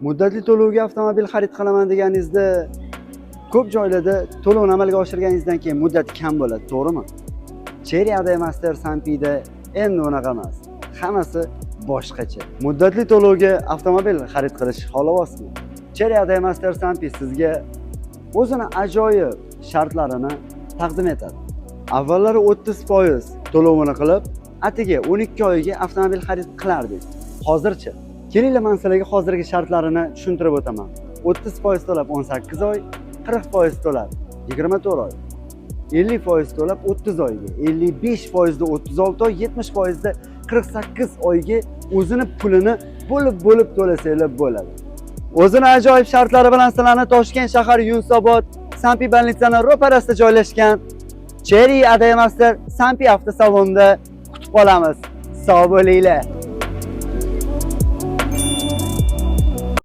Muddatli to'lovga avtomobil xarid qilaman deganingizda, ko'p joylarda to'lovni amalga oshirganingizdan keyin muddat kam bo'ladi, to'g'rimi? Chery AD Master Sampi'da endi unaqa emas. Hammasi boshqacha. Muddatli to'lovga avtomobil xarid qilish xohlayapsizmi? Chery AD Master Sampi sizga o'zini ajoyib shartlarini taqdim etadi. Avvallari 30% to'lovini qilib, atigi 12 oyga avtomobil xarid qilardik. Hozircha kelinglar, man sizlarga hozirgi shartlarini tushuntirib o'taman. 30% to'lab 18 oy, 40% to'lab 24 oy, 50% to'lab 30 oyga, 55% da 36 oy, 70% da 48 oyga o'zini pulini bo'lib bo'lib to'lasanglar bo'ladi. O'zini ajoyib shartlari bilan sizlarni Toshkent shahar, Yunusobod, Sampi больница ni ro'parasida joylashgan Chery AD Master Sampi avtosalonida kutib qolamiz. Sog' bo'linglar.